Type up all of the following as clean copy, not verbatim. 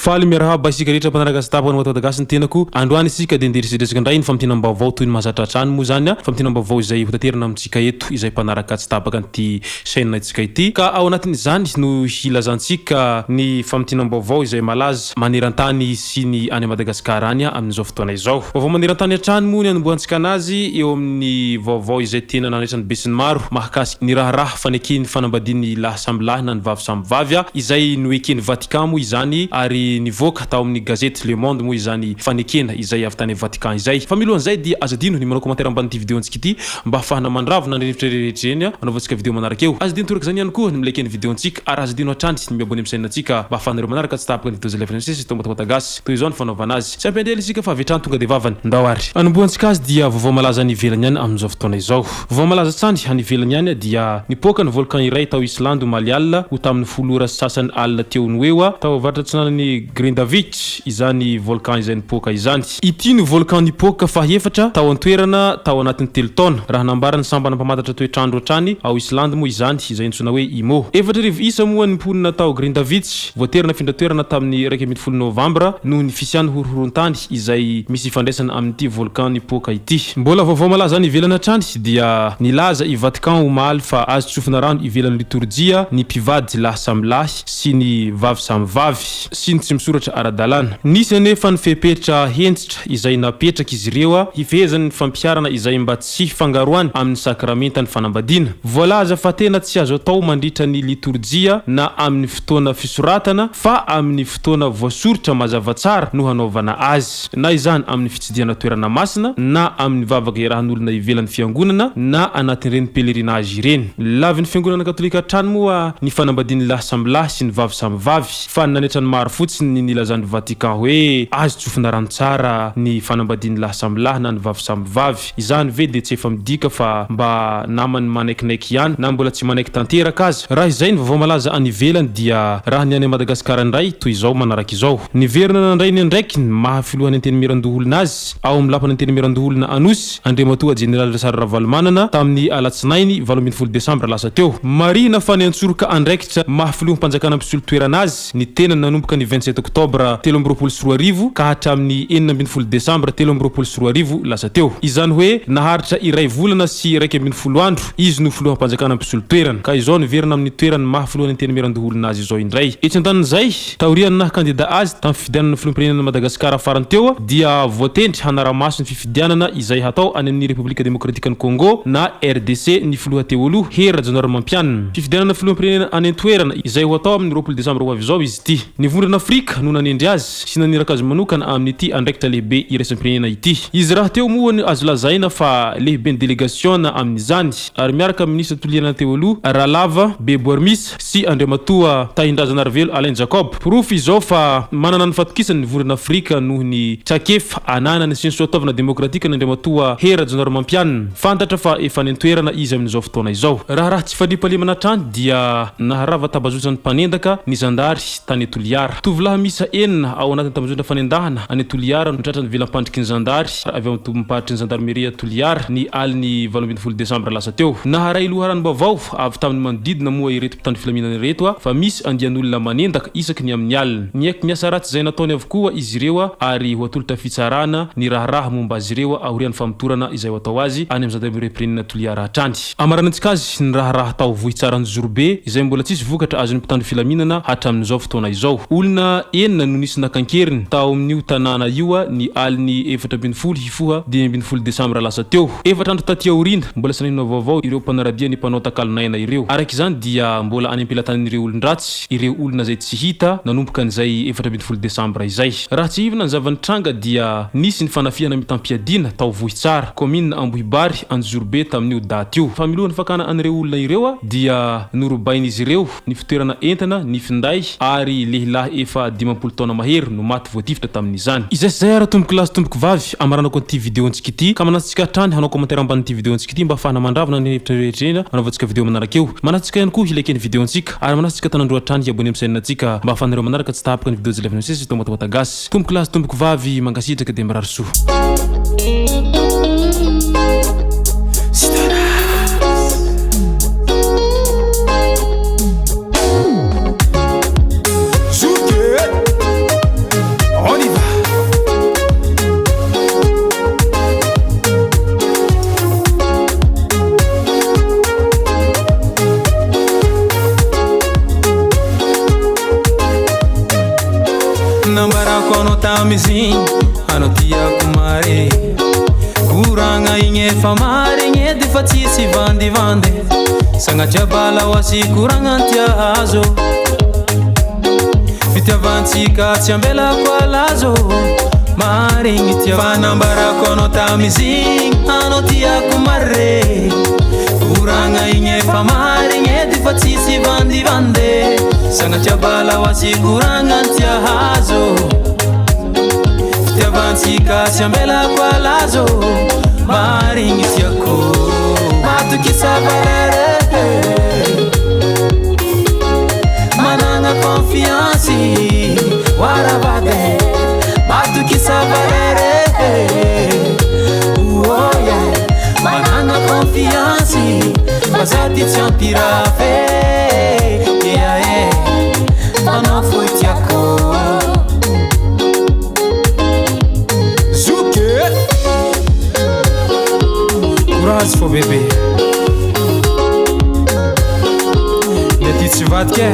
Faly miarahaba isika rehetra mpanaraka sy tapaka ny Matoada Gasy ny tenako. Androany isika dia ndeha hiresadresaka indray ny famintinam-baovao toy ny mahazatra hatrany moa izany, famintinam-baovao izay hotaterina amintsika eto izay mpanaraka tsy tapaka an'ity chaîne-ntsika ity. Ka ao anatin'izany no hilazantsika ny famintinam-baovao izay malaza maneran-tany sy ny any Madagasikara any amin'izao fotoana izao. Vaovao maneran-tany hatrany moa ny anombohantsika anazy eo amin'ny vaovao izay tena nanaitra ny besinimaro mahakasika ny raharaha faneken'ny fanambadian'ny lahy samby lahy na ny vavy samby vavy izay noeken'ny Vatican moa izany ary nivoaka tao amin'ny gazety Le Monde moa izany fanekena izay avy tany Vatican izay. Fa milohan'izay dia aza adino ny manao commentaire ambanin'ity video antsika ity mba hahafahana mandravona ny rivotra rehetra ireny anaovantsika video manaraka eo. Aza adino torak'izany ihany koa ny mi-like ny video antsika ary aza adino hatrany ny mi-abonner amin'ny chaîne antsika mba hahafahanareo manaraka tsy tapaka ny video izay alefanay misesy eto Matoamata Gasy. Toy izao ny fanaovana azy. Tsy ampiandraela isika fa avy hatrany tonga dia vavany. Ndao ary. Anombohantsika azy dia vaovao malaza any ivelany any amin'izao fotoana izao. Vaovao malaza hatrany any ivelany any dia nipoaka ny volcan iray tao Islandy omaly alina ho tamin'ny folo ora sy sasany alina teo no eo tao avaratra atsinanan'i Grindavik izany volcan izay nipoaka izany. Ity no volcan nipoaka fahefatra tao an-toerana tao anatin'ny telo taona, raha nambaran'ny sampana mpamantatra toetr'andro hatrany ao Islandy moa izany, izay antsoina hoe IMO. 4000 isa moa ny mponina tao Grindavik voatery nafindra toerana tamin'ny 11 novambra noho ny fisian'ny horohorontany izay misy ifandraisana amin'ity volcan nipoaka ity. Mbola vaovao malaza any ivelany hatrany dia nilaza i Vatican omaly fa azo tsofina rano ivelan'ny litorjia ny mpivady lahy samy lahy sy ny vavy samy vavy sy ny tsy misoratra ara-dalàna. Nisy anefa ny fepetra hentitra izay napetrak'izy ireo hifehezany ny fampiharana izay mba tsy hifangaroany amin'ny sakramentan'ny fanambadiana. Voalaza fa tena tsy azo atao mandritra ny litorjia na amin'ny fotoana fisoratana fa amin'ny fotoana voasoritra mazava tsara no hanaovana azy, na izany amin'ny fitsidihana toerana masina, na amin'ny vavaka iarahan'olona ivelan'ny fiangonana, na anatin'ireny pèlerinage ireny. Lavin'ny fiangonana katolika hatrany moa ny fanambadian'ny lahy samy lahy sy ny vavy samy vavy, fa nanaitra ny maro fotsiny ny nilazan'ny Vatican hoe azo tsofina rano tsara ny fanambadian'ny lahy samy lahy na ny vavy samy vavy. Izany ve dia tsy efa midika fa mba naman'ny manaikinaiky ihany na mbola tsy manaiky tanteraka aza? Raha izay ny vaovao malaza any ivelany dia raha ny any Madagasikara indray toy izao manaraka izao. Niverina nandray ny andraikiny maha filohan'ny Antenimierandoholona azy ao amin'ny lapan'ny Antenimierandoholona Anosy Andriamatoa Jeneraly Rasary Ravalomanana tamin'ny alatsinainy 18 desambra lasa teo. Marihina fa niantsoroka andraikitra maha filoham-panjakana mpisolo toerana azy ny tenany nanomboka ny 27 oktobra 2023 ka hatramin'ny 16 desambra 2023 lasa teo. Izany hoe naharitra iray volana sy 11 andro izy no filoham-panjakana mpisolo toerana. Ka izao niverina amin'ny toerany maha filohan'ny Antenimierandoholona azy izao indray. Etsy andanin'izay, taorian'ny naha kandida azy tamin'ny fifidianana filoham-pirenena Madagasikara farany teo dia voatendry hanara-maso ny fifidianana izay hatao any amin'ny Repoblika Demokratikan'i Congo na RDC ny filoha teo aloha, Hery Rajaonarimampianina. Fifidianana filoham-pirenena any an-toerana izay ho atao amin'ny 20 desambra ho avy izao izy ity. Ny Vondrona Afrika no nanendry azy sy naniraka azy manokana amin'ity andraikitra lehibe iraisam-pirenena ity. Izy rahateo moa no azo lazaina fa lehiben'ny delegasiona amin'izany ary miaraka amin'ny minisitra tolianana teo aloha Ralava Beboarimisa sy Andriamatoa Tahindrazanarivelo Alain Jacob. Porofo izao fa manana ny fatokisany ny Vondrona Afrika noho ny traikefa ananany sy ny soatoavina demokratikan'i Andriamatoa Hery Rajaonarimampianina. Fantatra fa efa any an-toerana izy amin'izao fotoana izao. Raharaha tsy fandriampahalemana hatrany dia naharava tambazotran'ny mpanendaka ny zandary tany Toliara. Tovolahy miisa enina ao anatin'ny tambazotra fanendahana any Toliara no tratran'ny velam-pandriky ny zandary avy ao amin'ny tobim-paritry ny zandarmeria Toliara ny alin'ny 18 desambra lasa teo. Naharay loharanom-baovao avy tamin'ny manodidina moa ireto mpitandro filaminana ireto fa misy andian'olona manendaka isaky ny amin'ny alina. Niaiky ny asa ratsy izay nataony avokoa izy ireo ary ho atolotra fitsarana ny raharaha momba azy ireo aorian'ny famotorana izay ho atao azy any amin'ny zandarmeriam-pirenena Toliara hatrany. Amaranantsika azy ny raharaha tao Vohitsara Anjozorobe izay mbola tsisy vokatra azon'ny mpitandro filaminana hatramin'izao fotoana izao. Olona enina no nisy naka an-keriny tao amin'io tanàna io ny alin'ny 14 hifoha 15 desambra lasa teo. Efatra andro taty aoriana, mbola tsy nahenoana vaovao ireo mpanara-dia ny mpanao takalon'aina ireo. Araka izany dia mbola any am-pelatanan'ireo olon-dratsy ireo olona izay tsy hita nanomboka an'izay 14 desambra izay. Raha tsiahivina ny zava-nitranga dia nisy ny fanafihana mitam-piadiana tao Vohitsara, kaominina Ambohibary, Anjozorobe tamin'io daty io. Fa milohan'ny fakana an'ireo olona ireo dia norobain'izy ireo ny fitoerana entana, ny finday ary lehilahy efa 50 taona mahery no maty voatifitra tamin'izany. Izay sy izay ary tompoko lahy sy tompoko vavy amaranako an'ity vidéo antsika ity ka manasa antsika hatrany hanao commentaire ambanin'ity vidéo antsika ity mba ahafahana mandravona ny hevitra rehetra ireny anaovantsika vidéo manaraka eo. Manasa antsika ihany koa hi-like ny vidéo antsika ary manasa antsika tanandroa hatrany hi-abonner amin'ny chaîne antsika mba ahafahanareo manaraka tsy tapaka ny vidéo izay alefanay misesy eto Matamatà Gasy. Tompoko lahy sy tompoko vavy mankasitraka dia mirary soa. Nambarako anao tamizigny, anao tiako mare. Koragna igny efa marigny edy fa tsisy vandivandy. Sagnatria bala ho asy koragna tia azo. Fitiavantsika tsy ambelako alazo. Marigny tia fa nambarako anao tamizigny, anao tiako mare. Koragna igny efa marigny edy fa tsisy vandivandy. Sagnatria bala ho asy koragna tia azo. Fitiavantsika tsy ambelako alazo. Marigny tiako. Matokisa valeur. Managna confiance waravade. Matokisa valeur. Oh yeah. Managna confiance fa za ty tsy ampirave. Yeah, yeah. Anao fo tiako. Zoke. Courage fô bébé. Ny aty tsy vadika e.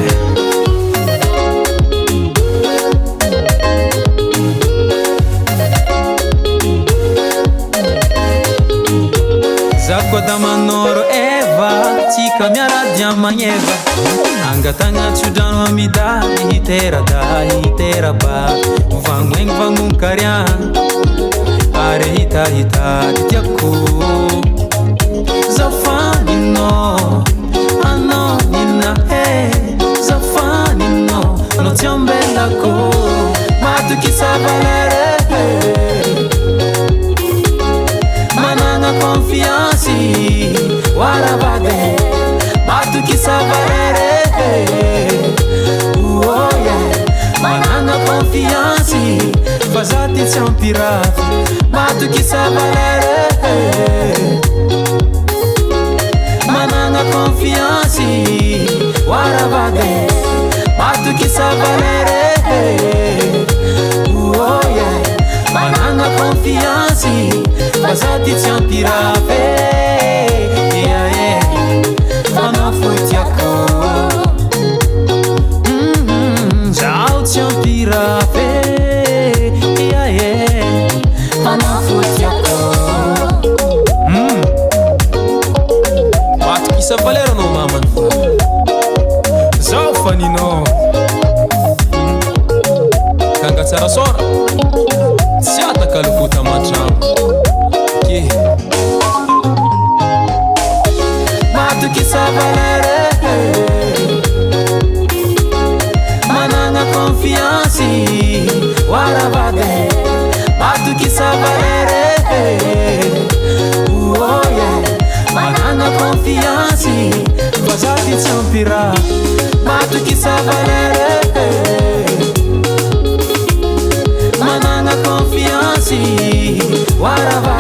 Za koa da manoro Eva, tsika miaradia magneva. Angatagna tsodrano amidahy, hitera-dahy, hitera-bavy. Vagnoegny vagnon-kariagna, ary hitahita ty tiako. Zafaninao, anao nina e. Zafaninao, anao tsy ambelako. Matokisa valeur. Managna confiance waravade. Matokisa valeur. Oh yeah. Managna confiance fa za ty tsy ampirafy. Matokisa valeur. Managna confiance waravade. Matokisa valeur. Oh yeah. Managna confiance fa za ty tsy ampirafy. Yeah, yeah. Anao fo tiako. Zaho tsy ampirafy. Yeah, yeah. Anao fo tiako. Matokisa valeur anao mamany fa zaho faninao. Kanga tsara sora. Tsy atakaloko tamantrano. Ke. Matokisa valeur. Managna confiance waravade. Matokisa valeur. Oh yeah. Managna confiance fa za ty tsy ampiraha. Matokisa valeur. Managna confiance waravade.